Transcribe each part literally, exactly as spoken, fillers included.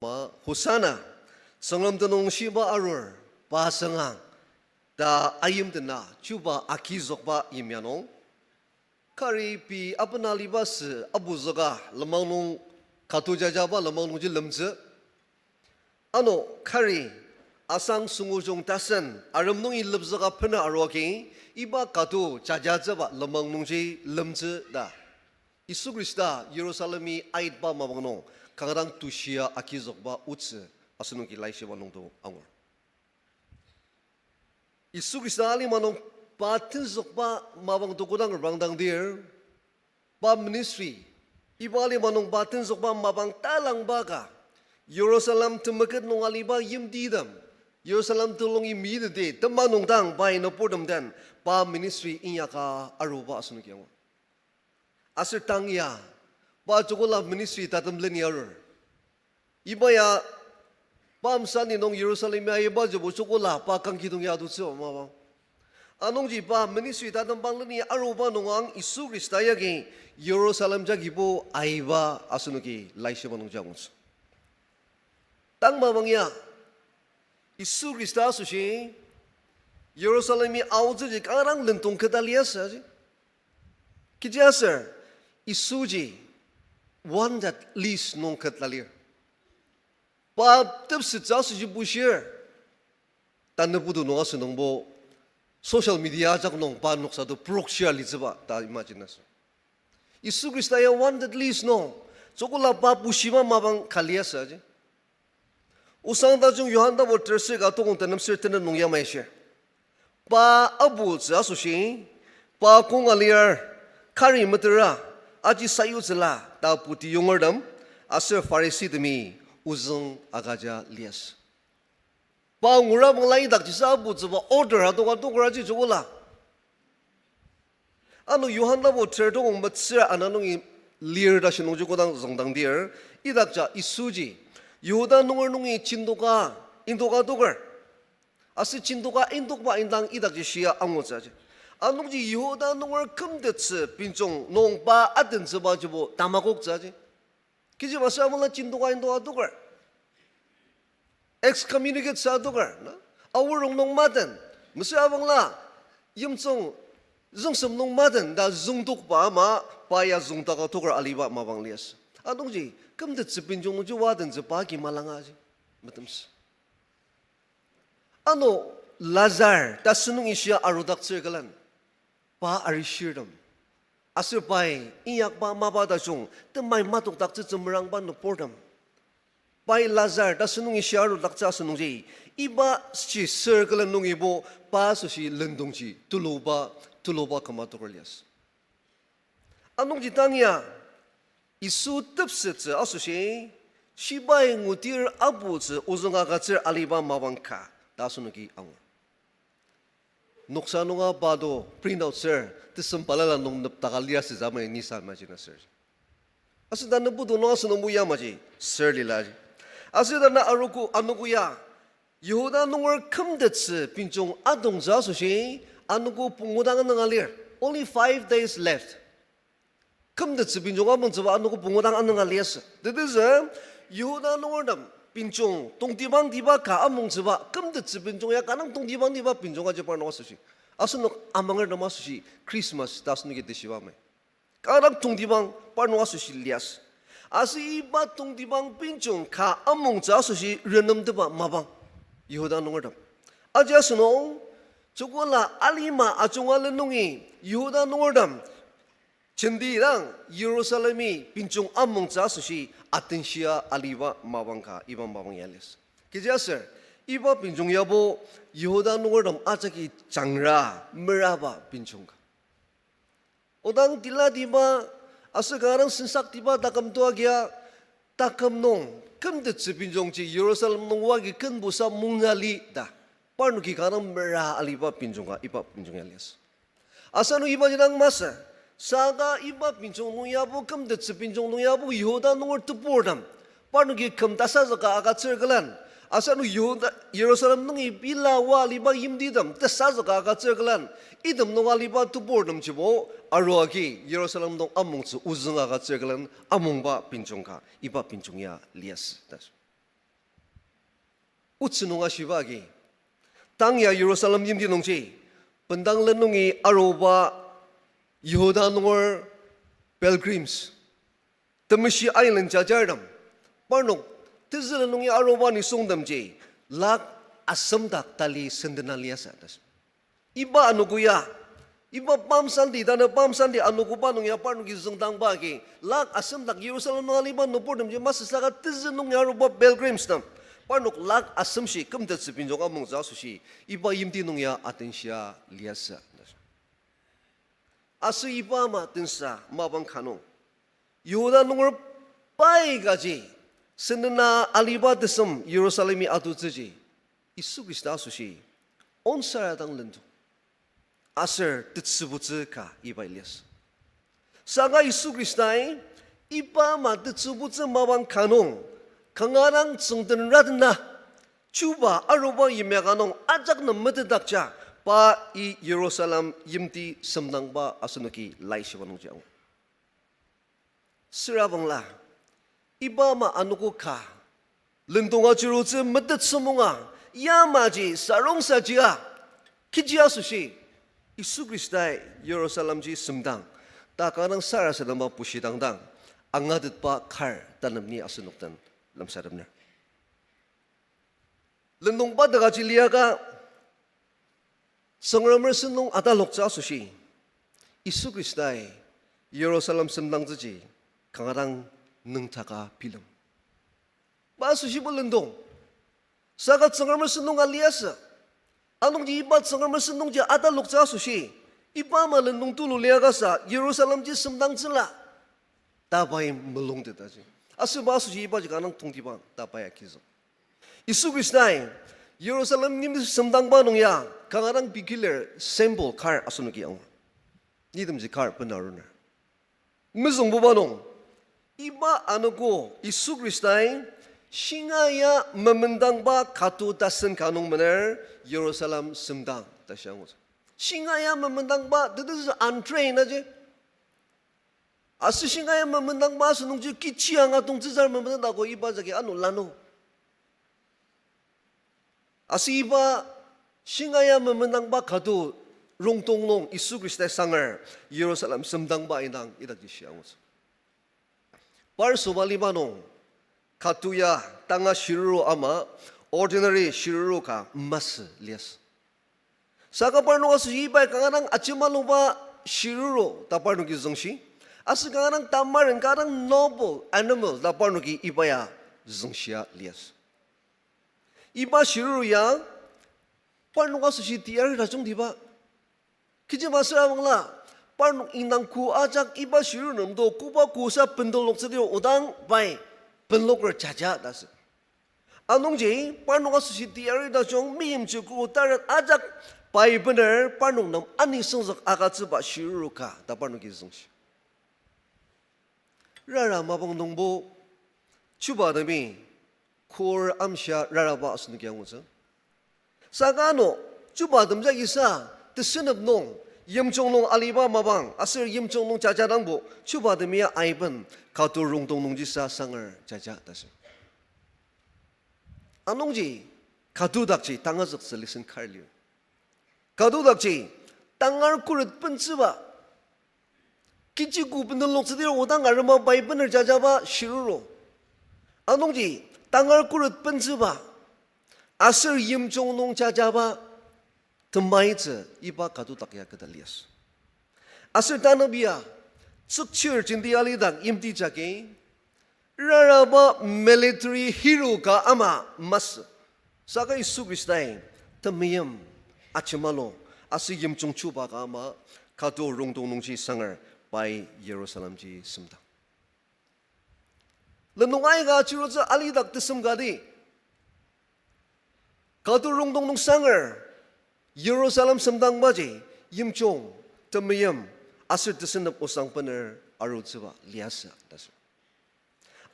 Ma, Hosanna, Tsüngrem tenüng shiba arur, pa süngang, ta ayimdena chuba agizükba yimya nung, kari pei abena liba sü abuzüka lenmang nung, katu jajaba lenmang nungji lemtsü. Ano kari asang süngujung tasen arem nungi lepzüka pena aruagi, iba katu jajatsüba lenmang nungji lemtsü ta Yisu Khrista Yirusalemi aitba mapang nung kanga dang tushia agizükba otsü asenoki laishiba nungto angur. Yisu Khrista alima nung pa tenzükba mapang to kodang reprangdangdir, pa ministry, iba alima nung pa tenzükba mapang talangba ka, Yirusalem temeket nung aliba yimtitem, Yirusalem telungi mitete tema nung dang pai nüburtem den pa ministry inyaka aruba asenoki angur. Aser tang ya, pa chokola ministry tatem leni arur. Iba ya, Palm Sunday nung Yirusalem ya iba jibo chokola pa kangkidong ya atutsü mapang. Anungji pa ministry tatembang leni aruba nungang Yisu Khrista yagi Yirusalem jagibo aiba asenoki laishiba nungji angutsü. Tang mapang ya, Yisu Khrista asoshi, Yirusalemi aotsüji kanga dang lendong keta liasü aji. Kechiaser, Yisuji wanted list nung keta lir. Pa tepsettsü asoshi bushir. Tanü putu nung asünungbo social media ajak nung pa noksa to prokshia litsüba ta imagine asü. Yisu Khrista ya wanted list nung, chokola pa bushiba mapang ka liasü aji. Osang tajung Johan tapu terser ka tokong tenem ser tenet nung yamai shir. Pa abutsü asoshi, pa konga lir, kari metera, aji sayutsüla ta puti yongertem, aser Pharisitemi ozüng agüja liasü. Pa ngura bangla idakjisa abutsüba order adoka tokra ji chokola. Ano Johan tapu ter tokong metsür ana nungi lir ta shinungji kodang züngdangdir, idakja Yisuji Yihuda nunger nungi jindoka, indoka toker. Aser jindoka indokba indang idakji shia angutsü aji. Anungji Yihuda nunger kümtettsü pinchong nung pa atentsüba jibo tamakoktsü aji. Kechiba sür abangla jindoka indoka toker. Excommunicate sa toker, na? Aorong nung maten, mesür abangla yimtsüng züngsem nung maten ta züngtokba ama pa ya züngtaka toker aliba mapang liasü. Anungji, kümtettsü pinchong nungji watentsü pa ki malanga aji. Metemsü. Ano Lazar ta sünung ishia arudaktsür külen, pa arishirtem. Aser pai inyakba mapa tajung temai matokdaktsü tsümerangba nüburtem. Pai Lazar ta sünung ishia arudaktsü asünungji, iba ji sür külen nungibo pa asoshi lendongji tuluba, tuluba küma toker liasü. Anungji tang ya, Yisu tepsettsü asoshi, shibai ngutir abutsü ozüng agütsür aliba mapang ka ta asenoki angur. Noksa nunga pa to print out sür, tesem balala nung nüpdaka liasü zamai nisa imagine asür. Aser tanü putu nung asünungbo yamaji, sür lilaji. Aser tanü arogo anogo ya, Yihuda nunger kümtettsü pinchong atongtsü asoshi, anogo pungu dang anünga lir. Only five days left. Kümtettsü pinchong amungtsüba anogo pungu dang anünga liasü. Tetezü, Yihuda nungertem pinchong tongtibangtiba ka amungtsüba, kümtettsü pinchong ya kanga dang tongtibangtiba pinchong aji parnok asoshi. Asenok amangertem asoshi Christmas ta asenoki teshiba mai. Kanga dang tongtibang parnok asoshi liasü. Aser iba tongtibang pinchong ka amungtsü asoshi renemteba mapang Yihuda nungertem. Aji asenok, chokola alima ajunga le nungi Yihuda nungertem jenti dang Yirusalemi pinchong amungtsü asoshi atenshia aliba mapang ka iba mapang ya liasü. Kechiaser, iba pinchong yabo Yihuda nungertem ajaki jangra meraba pinchong ka. Odang tilatiba, aser kanga dang sensaktiba taküm to agia, taküm nung, kümtettsü pinchongji Yirusalem nung oa agi kenbusa mungya li ta, parnoki kanga dang mera aliba pinchong ka, iba pinchong ya liasü. Aser ano ibaji dang masü, saka iba pinchong nung yabo, kümtettsü pinchong nung yabo Yihuda nunger teburtem, parnoki küm tasazüka agütsür külen, aser ano Yihuda, Yirusalem nungi bila oa aliba yimtitem tesazüka agütsür külen, item nung aliba teburtemjibo aruagi Yirusalem nung amungtsü ozüng agütsür külen amungba pinchong ka, iba pinchong ya liasü ta. Otsü nung ashiba agi, tang ya Jerusalem yimti nungji, bendang len nungi aruba Yihuda nunger pilgrims, temeshi island jajartem, parnok tezülen nungi aruba nisungtemji, lak asemdak tali sendena liasü ta. Iba anogo ya, iba Palm Sunday, tanü Palm Sunday anogoba nung ya parnoki züngdangba agi, lak asemdak Jerusalem nung aliba nüburtemji masü saka tezü nungi aruba pilgrims tem, parnok lak asemshi kümtettsü binjok amongtsü asoshi, iba yimti nung ya atenshia liasü ta. Aser iba ama tensa mapang ka nung, Yihuda nunger pai kaji, sendena aliba tesem Jerusalemi atutsüji, Yisu Khrista asoshi, onsara dang lendong. Aser tetsübutsü ka iba liasü. Saka Yisu Khristai, iba ama tetsübutsü mapang ka nung, kanga dang tsüngden radena, chuba aruba yimya ka nung ajak nem metetdakja, pa i Jerusalem yimti semdangba asenoki laishiba nungji angu. Süra bangla, iba ama anogo ka, lendong ajurutsü metettsü munga, yamaji sarongsaji a, kechi asoshi, Yisu Khristai Jerusalemji semdang, ta kanga dang sarasadema bushidangdang, angatetba kar tanem ni asenok den lemsatepner. Lendongba dakaji liaka, Tsüngremer sentong ataloktsü asoshi, Yisu Khristai Jerusalem semdangtsüji kanga dang nüngdaka bilem. Pa asoshibo lendong. Saka Tsüngremer sentong aliasü. Anungji iba Tsüngremer sentongji ataloktsü asoshi, iba ama lendong tulu liakasa Jerusalemji semdangtsüla, ta pai mulungtetaji. Aser pa asoshi ibaji kanga dang tongtibang ta pai agizük. Yisu Khristai Jerusalem yimti semdangba nung ya kanga dang peculiar symbol kar asenoki angur. Nitemji kar bena aruner. Mezüngbuba nung, iba anogo Yisu Khristai shinga ya memendangba katu tasen ka nung mener Jerusalem semdang ta shia angutsü. Shinga ya memendangba, tetezü untrained aji. Aser shinga ya memendangba asünungji kechi anga tongtsütsür memendak ako iba jagi ano lanur. Aser iba shinga ya memendangba katu rongtong nung Yisu Khristai sanger Jerusalem semdangba indang idakji shia angutsü. Par sobaliba nung, katu ya tanga shiruru ama, ordinary shiruru ka masü liasü. Saka parnok asoshi ibai kanga dang ajemaluba shiruru ta parnoki züngshi. Aser kanga dang tamaren kanga dang noble animal ta parnoki iba ya züngshia liasü. Iba shiruru ya parnok asoshi teyari tajungtiba. Kechiba süra bangla, parnok indang kü ajak iba shiruru nemdo koba kü sa bendoloktsüdir odang pai benloker jaja ta sü. Anungji parnok asoshi teyari tajung meimchir kü taret ajak pai bener parnok nem anisüngzük agütsüba shiruru ka ta parnoki züngshi. Rara mapang nungbo, chubatemi, kor amshia raraba asenoki angutsü. Saka ano, chubatem jagi sa, tesünep nung, yimjung nung aliba mapang aser yimjung nung jajadangbo, chubatemi ya aiben, katu rongtong nungji sa sanger jaja ta sü. Anungji, katu dakji tangazüktsü lesson kar lir. Katu dakji, tangar khuret bentsüba, kechi kü bendoloktsüdir odang arema pai bener jajaba shiruru. Anungji, tangar khuret bentsüba, aser yimjung nung jajaba, temaitsü iba katu dak ya keta liasü. Aser tanü bia, tsükchir jenti alidak yimti jagi, raraba military hero ka ama masü. Saka Yisu Khristai temeim ajemalu aser yimjung chuba ka ama katu rongtong nungji sanger pai Jerusalemji semdang. Lenung aika chirutsü alidak tesem kati. Katu rongtong nung sanger, Jerusalem semdangbaji, yimjung, temeim, aser tesünep osang bener arutsüba liasü ta sü.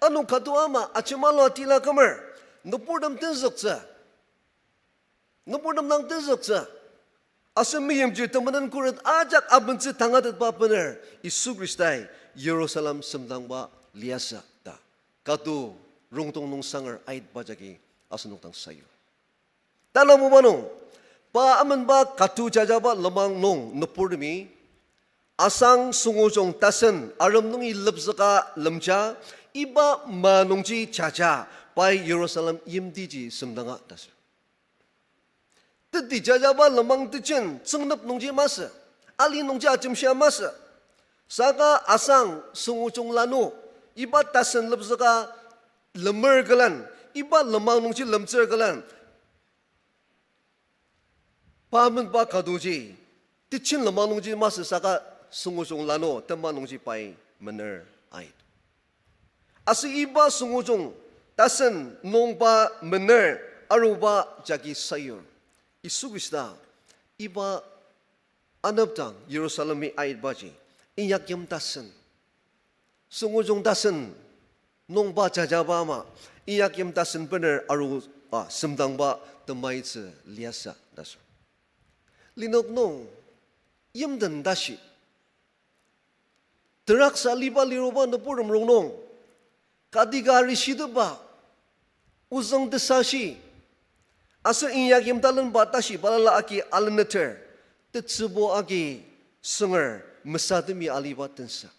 Ano katu ama ajemalu atila kümer, nüburtem tenzüktsü. Nüburtem dang tenzüktsü. Aser meimchir temenen khuret ajak abentsü tangatetba bener Yisu Khristai Jerusalem semdangba liasü ta katu rongtong nung sanger aitba jagi asenok dang sayu. Tanabuba nung, pa amenba katu jajaba lenmang nung nüburtemi, asang süngujung tasen arem nungi lepzüka lemja, iba ma nungji jaja, pai Jerusalem yimtiji semdanga ta sür. Teti jajaba lenmang tejen tsüngnep nungji masü, ali nungji ajemshia masü. Saka asang süngujung lanu, iba tasen lepzüka lemer külen, iba lenmang nungji lemtsür külen, pa amenba katuji, tejen lenmang nungji masü saka süngujung lanu tema nungji pai mener ait. Aser iba süngujung tasen nung pa mener aruba jagi sayur. Yisu Khrista iba anepdang Jerusalemi aitbaji, inyakyim tasen, süngujung tasen nung pa jajaba ama, inyakyim tasen bener aru, a, semdangba temaitsü liasü ta sür. Linok nung, yimden tashi, teraksa liba liruba nüburtem rongnung, kati ka rishitepba, ozüng tesashi, aser inyakyim talenba tashi balala agi aleneter, tetsübu agi sünger mesatemi aliba tensa.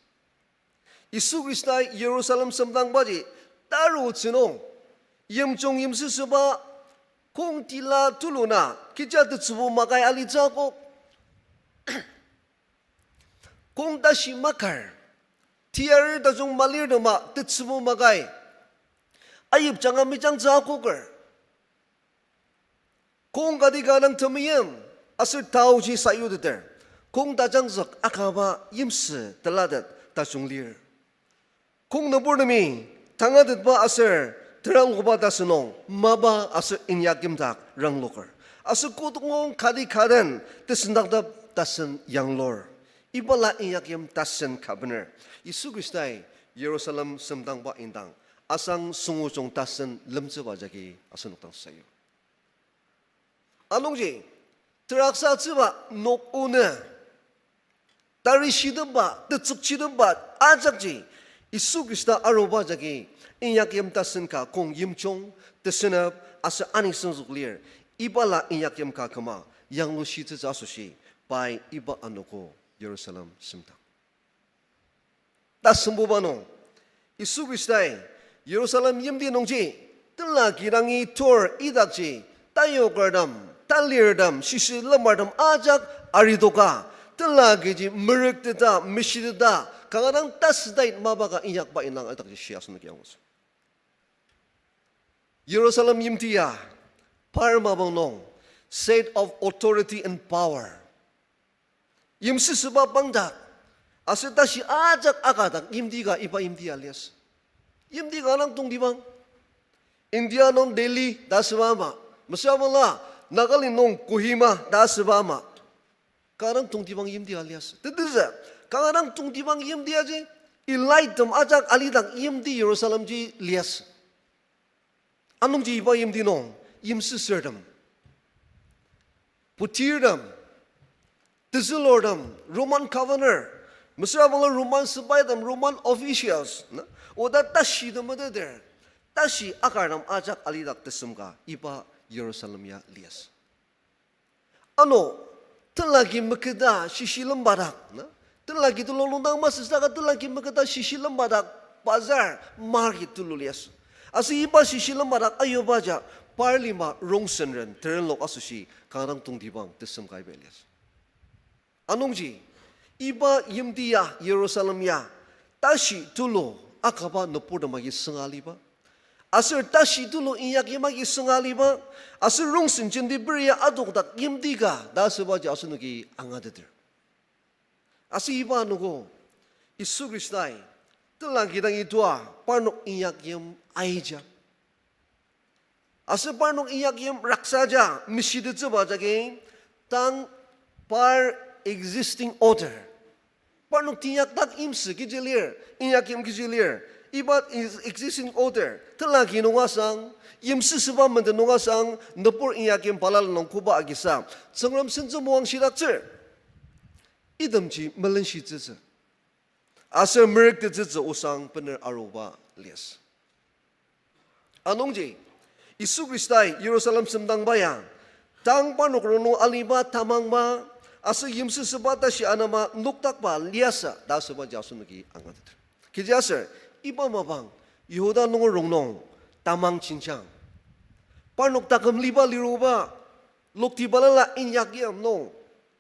Yisu Khristai Jerusalem semdangbaji tarutsü nung, yimjung yimsüsüba, kong tila tulu na kecha tetsübu makai alitsü akok. Kong tashi makar, tiyar tajung malirtema tetsübu makai ayipjanga mejangtsü akoker. Kong kati ka dang temeim aser taoji sayuteter, kong tajangzük akaba yimsü telatet tajung lir. Kong nüburtemi tangatetba aser terangloba ta sünung mapa aser inyakyim dak rangloker. Aser kodong kati ka den tesendaktep tasen yanglur. Ibala inyakyim tasen ka bener. Yisu Khristai Jerusalem semdangba indang asang süngujung tasen lemtsüba jagi asenok dang sayur. Anungji, teraksatsüba nok onü, tarishitepba, tetsükchitepba ajakji, Yisu Khrista aruba jagi, inyakyim tasen ka kong yimjung, tesenep, aser anisüngzük lir, ibala inyakyim ka küma yanglushitsütsü asoshi, pai iba anogo Jerusalem semdang. Tasembuba nung, Yisu Khristai Jerusalem yimti nungji, tela kidangi tur idakji, tayokertem, talirtem, shishi lemartem ajak aridoka, tela kiji merükteta, meshiteta, kanga dang tasüdait mapa ka inyakba indang idakji shia asenoki angutsü. Jerusalem yimti ya, par mapang nung, seat of authority and power. Yimsüsüba pangdak, aser tashi ajak akadak yimti ka iba yimti ya liasü. Yimti ka nang tongtibang. India nung Delhi ta asüba ama, mesüra bangla Nagaland nung Kohima ta asüba ama, kanga dang tongtibang yimti ka liasü. Tetezü, kanga dang tongtibang yimti aji, elitetem ajak alidak yimti Jerusalemji liasü. Anungji iba yimti nung, yimsüsürtem, putirtem, tezülurtem, Roman governor, mesüra bangla Roman sepaitem, Roman officials, na, oda tashi temeteter, tashi akartem ajak alidak tesem ka iba Jerusalem ya liasü. Ano, telaki meketa shishi lembadak, na, telaki tulu lungdang masü saka telaki meketa shishi lembadak, bazar, market tulu liasü. Aser iba shishi lembadak ayubaja, par lima rongsenren terenlok asoshi kanga dang tongtibang tesem ka iba liasü. Anungji, iba yimti ya Jerusalem ya, tashi tulu akaba nüburtem agi sünga aliba, aser tashi tulu inyakyim agi sünga aliba, aser rongsen jenti peri ya adokdak yimti ka ta asübaji asenoki angateter. Aser iba anogo, Yisu Khristai, tela kidangi tua, parnok inyakyim aija. Aser parnok inyakyim raksaja meshitettsüba jagi, tang par existing order. Parnok teinyakdak yimsü kechi lir, inyakyim kechi lir. Iba is existing order. Telaki nung asang, yimsüsüba menden nung asang, nübur inyakyim balala nung koba agisa, Tsüngrem sentsü moang shidaktsür, itemji melenshitsütsü aser merüktettsütsü osang bener aruba liasü. Anungji, Yisu Khristai Jerusalem semdangba ya, Tang parnok rongnung aliba tamangba, aser yimsüsüba tashi anama noktakba liasü ta asübaji asenoki angateter. Kechiaser, iba mapang, Yihuda nunger rongnung, tamang jenjang. Parnok taküm liba liruba, lokti balala inyakyim nung,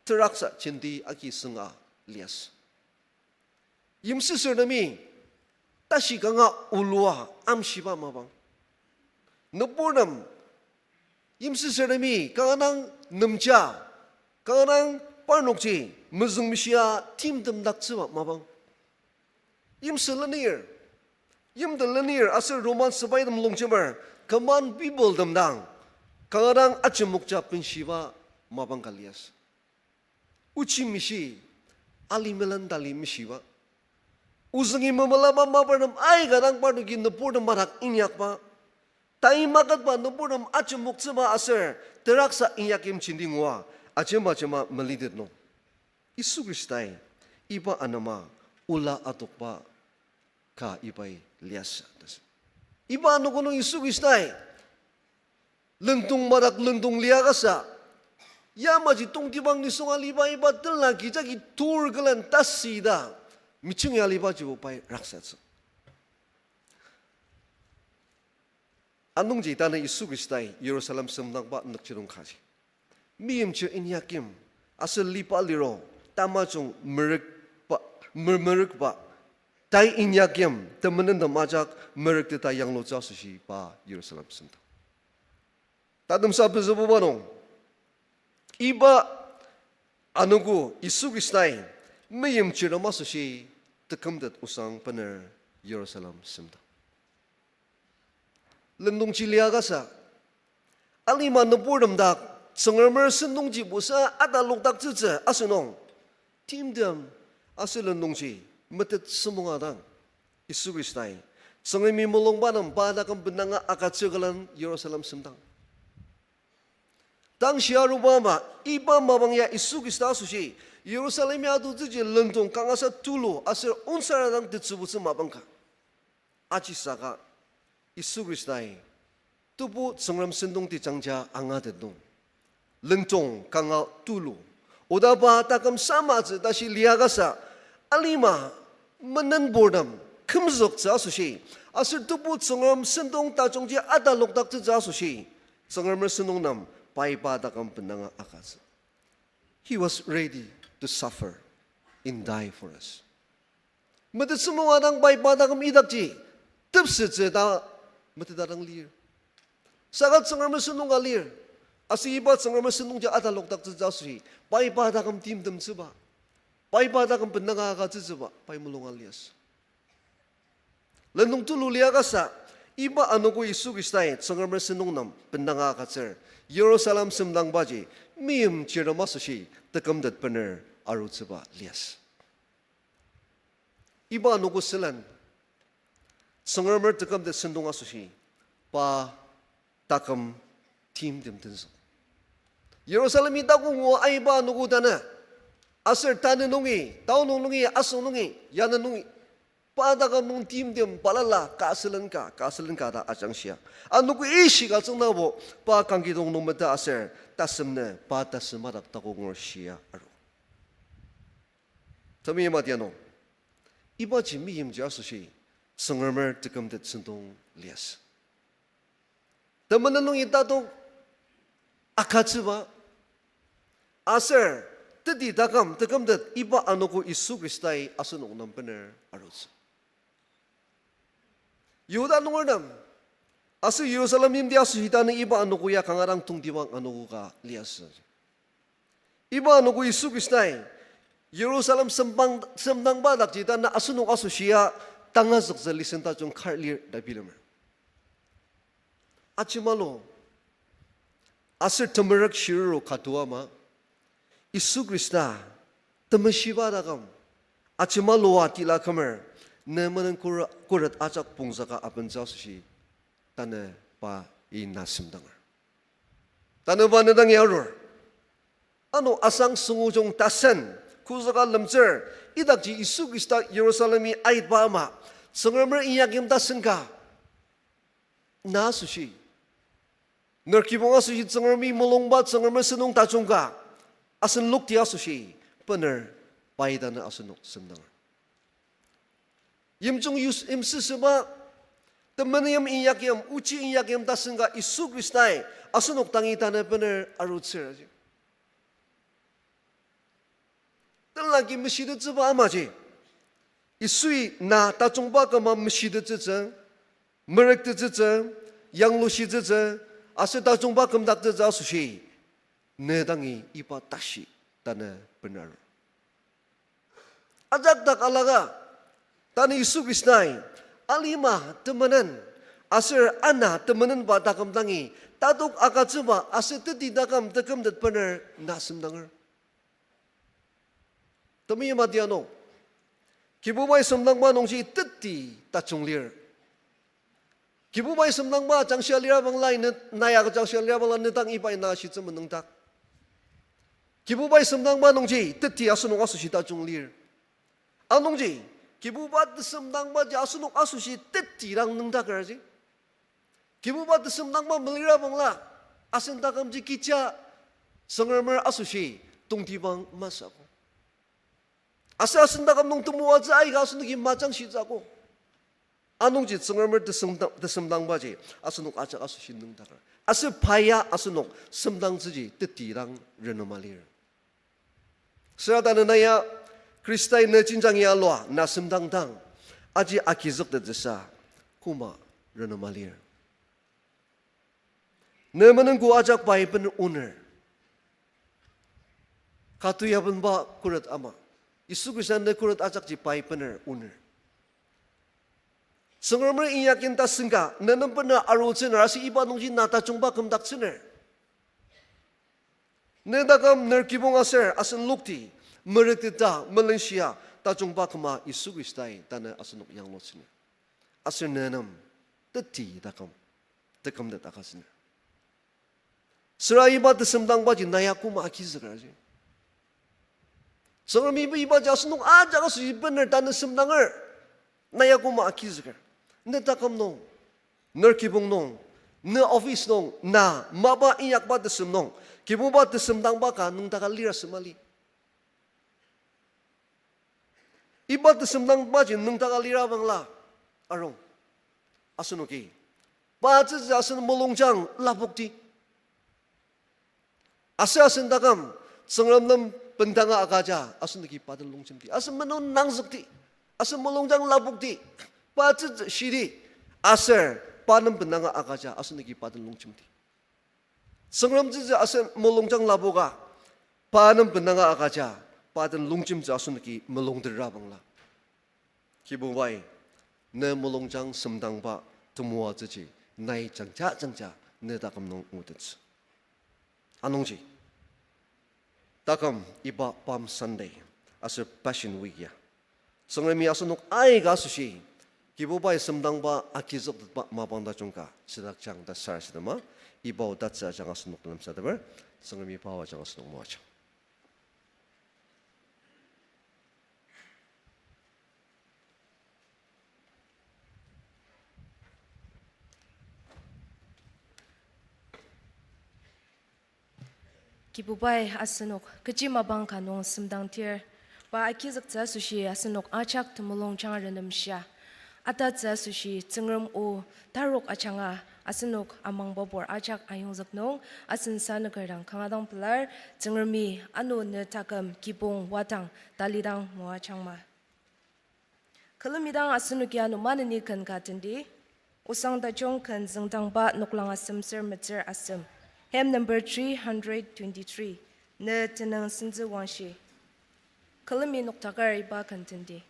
teraksa jenti agi sünga liasü. Yimsüsürtemi, tashi kanga olua amshiba mapang. Nüburtem, yimsüsürtemi, kanga dang nemja, kanga dang parnokji, mezüngmeshia timtemdaktsüba mapang. Yimsü lenir, yimten lenir, aser Roman sepaitem longjemer, common people tem dang, kanga dang ajemokja benshiba mapang ka liasü. Ochi mishi, alimelen tali mishiba. Ozüngi memelaba mapartem aika dang parnoki nüburtem madak inyakba. Tai maketba nüburtem ajemoktsüba aser teraksa inyakyim jenti ngua, ajema ajema melitet nung. Yisu Khristai, iba anema ola adokba ka ibai liasü ta sü. Iba anogo nung Yisu Khristai, lendong madak lendong liakasa, yamaji tongtibang nisung aliba iba tenla kijagi tur külen tasü ta, meching ya alibajibo pai raksatsü. Anungji tanü Yisu Khristai Jerusalem semdangba nükjidong kaji. Meimchir inyakyim, aser liba liro, tamajung merükba, mer-, merükba, tai inyakyim, temenentem ajak merükteta yanglutsü asoshi pa Jerusalem semdang. Tatemsa pezübuba nung, iba anogo Yisu Khristai meimchirtem asoshi tekümtet osang bener Jerusalem semdang. Lendongji liakasa, alima nüburtem dak, Tsüngremer sentongji busa atalokdaktsütsü asenung, timtem aser lendongji metet sümunga dang, Yisu Khristai, Tsüngremi mulungba nem pa taküm bendanga agütsü külen Jerusalem semdang. Tang shia aruba ama, iba mapang ya Yisu Khrista asoshi, Jerusalemi atutsüji lendong kangasa tulu aser onsara dang tetsübutsü mapang ka. Ajisaka, Yisu Khristai, tebu Tsüngrem sentong tejangja angatet nung, lendong kanga tulu, oda pa taküm samatsü tashi liakasa, alima menenburtem kümzüktsü asoshi, aser tebu Tsüngrem sentong tajungji atalokdaktsütsü asoshi, Tsüngremer sentong nem pai pa taküm bendanga agütsü. He was ready to suffer and die for us. Metet sümunga dang pai pa taküm idakji tepsettsü ta meteta dang lir. Saka Tsüngremer sentong ka lir. Aser iba Tsüngremer sentongji atalokdaktsütsü asoshi, pai pa taküm timtemtsüba, pai pa taküm bendanga agütsütsüba pai mulunga liasü. Lendong tulu liakasa, iba anogo Yisu Khristai Tsüngremer sentong nem bendanga agütsür, Jerusalem semdangbaji meimchirtem asoshi tekümtet bener arutsüba liasü. Iba anogo sülen, Tsüngremer tekümtet sentong asoshi, pa taküm timtem tenzük. Jerusalemi takok ngua aiba anogo tanü, aser tanü nungi, taonung nungi, asüng nungi, yanü nungi, pa taküm nung timtem balala ka sülen ka, ka sülen ka ta ajangshia. Anogo ishika tsüngnabo, pa kangkidong nung meta aser, tasemnü pa tasem madak takok ngur shia aru. Temeim adianu, ibaji meimchir asoshi, Tsüngremer tekümtet sentong liasü. Temenen nungi tatok agütsüba, aser teti taküm tekümtet iba anogo Yisu Khristai asenok nem bener arutsü. Yihuda nungertem, aser Jerusalem yimti asoshi tanü iba anogo ya kanga dang tongtibang anogo ka liasü. Iba anogo Yisu Khristai, Jerusalem sempang, semdangba dakji tanü asenok asoshia tangazüktsü lesson tajung kar lir ta bilemer. Ajemalu, aser temerük shiruru katoa ama, Yisu Khrista, temeshiba taküm, ajemalua tila kümer, ne menen kura-, kuret ajak pongzüka abentsü asoshi, tanü pa ina semdanger. Tanü pa ne dang arur. Ano asang süngujung tasen, kuzüka lemtsür, idakji Yisu Khrista Jerusalemi aitba ama, Tsüngremer inyakyim tasen ka, na asoshi, Ner kibong asoshi Tsüngremi mulungba Tsüngremer sentong tajung ka, asen lokti asoshi bener pai tanü asenok semdanger. Yimjung yus-, yimsüsüba, temenem inyakyim, ochi inyakyim tasen ka Yisu Khristai asenok dangi tanü bener arutsür aji. Tenlaki meshitettsüba amaji, Yisui na tajungba küma meshitettsütsü, merüktettsütsü, yanglushitsütsü, aser tajungba kümdaktsütsü asoshi, ne dangi iba tashi tanü bener arur. Ajak dak alaka, tanü Yisu Khristai, alima temenen, aser ana temenenba taküm dangi, tatok agütsüba aser teti taküm tekümtet bener na semdanger. Temeim adianu, Kibubai semdangba nungji teti tajung lir. Kibubai semdangba jangshia lira bangla ne, naya jangshia lira bangla ne dang ibai na shitsü menüngdak. Kibubai semdangba nungji teti asenok asoshi tajung lir. Anungji, Kibuba tesemdangbaji asenok asoshi teti dang nüngdaker ji. Kibuba tesemdangba melira bangla, asen takümji kecha Tsüngremer asoshi tongtibang masü akok. Aser asen taküm nung temoatsü aika asenoki majangshitsü akok. Anungji Tsüngremer tesemdang-, tesemdangbaji asenok ajak asoshi nüngdaker. Aser pa ya asenok semdangtsüji teti dang renema lir. Süra tanü na ya Khristai ne jenjang ya lua na semdangdang, aji agizüktettsüsa koma renema lir. Ne menengko ajak pai bener oner. Ka tuyabenba khuret ama, Yisu Khrista ne khuret ajakji pai bener oner. Tsüngremer inyakyim tasen ka ne nem bener arutsüner aser iba nungji na tajungba kümdaktsüner. Ne taküm ner kibong aser asen lokti, merükteta, melenshia, tajungba küma Yisu Khristai tanü asenok yanglutsüner. Aser ne nem teti taküm tekümtet agütsüner. Süra iba tesemdangbaji na ya koma agizüker ji. Tsüngremi iba, ibaji asenok ajak asoshi bener tanü semdanger. Na ya koma agizüker. Ne taküm nung, ner kibong nung, ne office nung na mapa inyakba tesem nung, Kibuba tesemdangba ka nüngdaka lira semali. Iba tesemdangbaji nüngdaka lira bangla arung. Asenoki pa tsütsü asen mulungjang lapokti. Aser asen taküm Tsüngrem nem bendanga agüja asenoki pa den longjemti. Asen mano nangzükti. Asen mulungjang lapokti. Pa tsütsü shidi. Aser pa nem bendanga agüja asenoki pa den longjemti. Tsüngrem tsütsü asen mulungjang lapoka, pa nem bendanga agüja, pa den longjemtsü asenoki mulungtera bangla, Kibubai, ne mulungjang semdangba temoatsüji nai jangja jangja ne taküm nung ngutettsü. Anungji, taküm iba Palm Sunday aser Passion Week ya, Tsüngremi asenok aika asoshi Kibubai semdangba agizüktetba mapang tajung ka südakjang ta sarasadema, iba odatsü ajanga asenok lemsateper, Tsüngremi pa o ajanga asenok moajang. Kibubai asenok kechi mapang ka nung semdangtir, pa agizüktsü asoshi asenok ajak temulungjang renemshia. Atatsü asoshi Tsüngrem o tarok ajanga asenok amangbabur ajak ayongzük nung asen sanüker dang kanga dang pelar. Tsüngremi ano ne taküm kibong wadang talidang moajangma. Külemi dang asenoki ano maneni ken ka tendi, osang tajung ken züngdangba noklang asem ser metsür asem, hymn number three hundred twenty-three, Ne tenüng sentsü wangshi. Külemi noktaker iba ken tendi.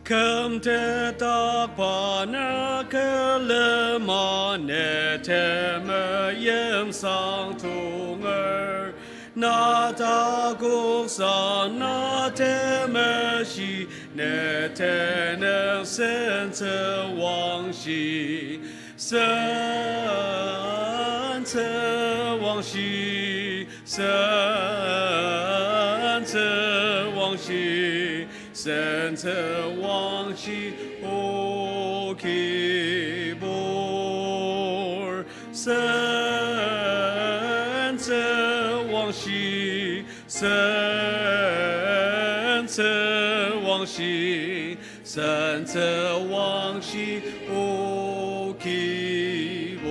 Kümtetakba na külema ne temeim sang tonger, na takok sa na temeshi, ne tenüng sentsü wangshi, sentsü wangshi. Sentsü wangshi, sentsü wangshi, O Kibur. Sentsü wangshi, sentsü wangshi, sentsü wangshi, O Kibur.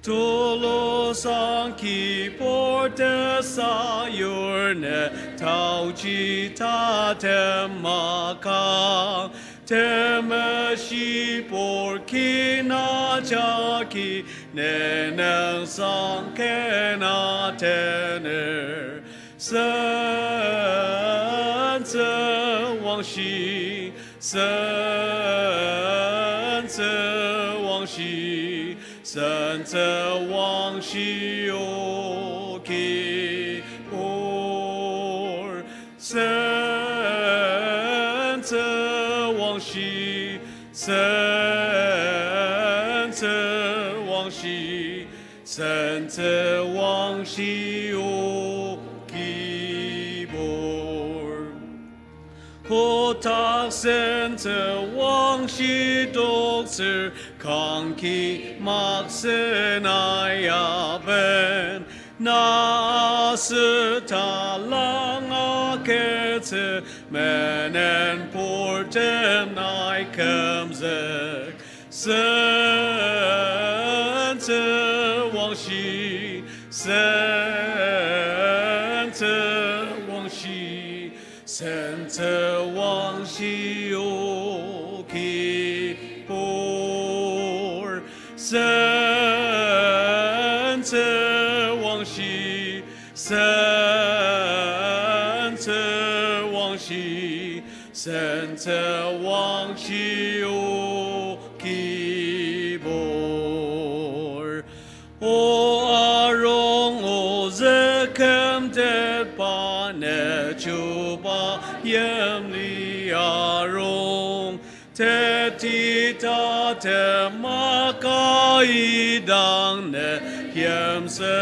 Tulusang kibur tesayur ne taoji tatem makang, temeshi pur kina jagi ne nüngsang kena tener. Sentsü wangshi, sentsü wangshi, sentsü wangshi, O Kibur. Sentsü wangshi, sentsü wangshi, sentsü wangshi, O Kibur. Kotak sentsü wangshi toktsür, kangki maksen ayaben, na asü talang aketsü, menen purtem nai kümzük. Sentsü wangshi, sentsü wangshi, sentsü wangshi, O Kibur. Sentsü wangshi, sentsü wangshi, sentsü wangshi, O Kibur. O arung, ozü kümtetba ne chuba yimli arung, teti tatem maka idang ne yimsüsüba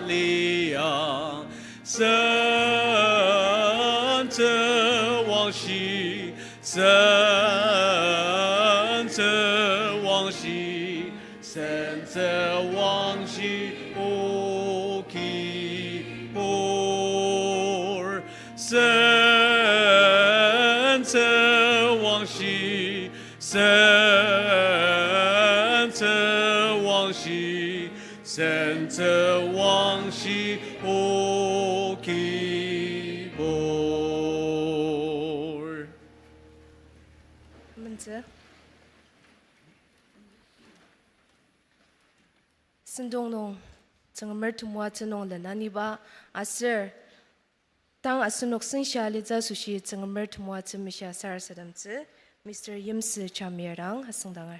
liang. Sentsü wangshi, sentsü wangshi, sentsü wangshi, O Kibur. Sentsü wangshi, sentsü wangshi, sentsü wangshi, O Kibur. Mentsü. Sentong nung Tsüngremer temoatsü nung lenaniba aser tang asenok senshia alitsü asoshi Tsüngremer temoatsü mishia sarasademtsü Mister Yimsü Jamir dang asüngdanger.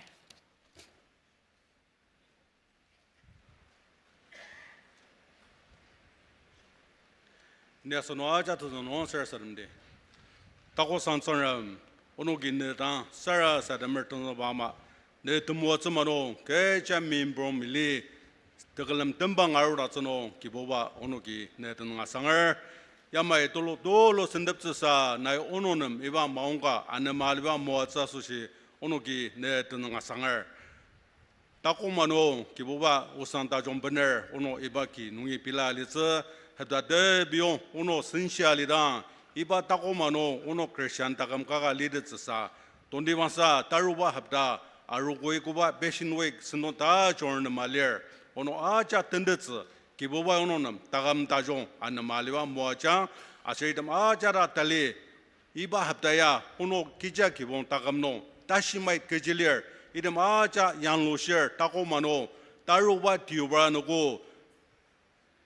Ni asenok ajak tenzüng nung sarasademdi. Tako sang Tsüngrem, onoki ne dang sarasademer tenzüngba ama, ne temoatsü ma nung kecha meimprong mali tekülem tembang arudaktsü nung Kibuba onoki ne tenüng asanger. Yamai tulu tulu senteptsüsa nai onok nem iba maongka anema aliba moatsü asoshi onoki ne tenüng asanger. Takoma nung Kibuba osang tajung bener onok iba ki nungi pela alitsü, heta tebiyong onok senshia alidang, iba takoma nung onok Christian taküm kaka litettsüsa, tongtibangsa taruba hopta, arogo ikoba Passion Week sentong tajung nema lir, onok ajak tentettsü, Kibubai onok nem taküm tajung anema aliba moajang, aser item ajak ta tali, iba hopta ya onok kecha kibong taküm nung tashimait kechi lir, item ajak yanglushir takoma nung, taruba tiubra anogo,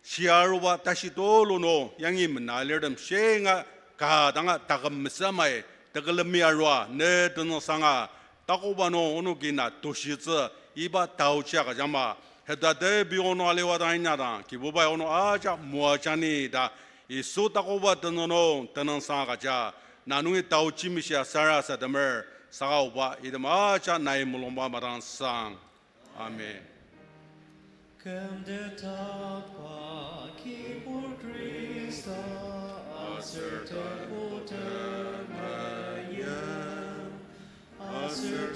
shia aruba tashi tulu nung yangi mena alirtem shinga ka danga taküm mesamai tekülemi arua ne tenüngsanga, takoba nung onoki na tushitsü iba taochi agüjang ma, heta tebi onok aliba dang inyadang Kibubai onok ajak moajang ni ta Yisu takoba tenüng nung tenüngsang agüja, na nungi taochi mishia sarasademer, saka oba item ajak nai mulungba madangsang. Amen. Kümtetakba Kibur Khrista, aser Tebu Temeim, aser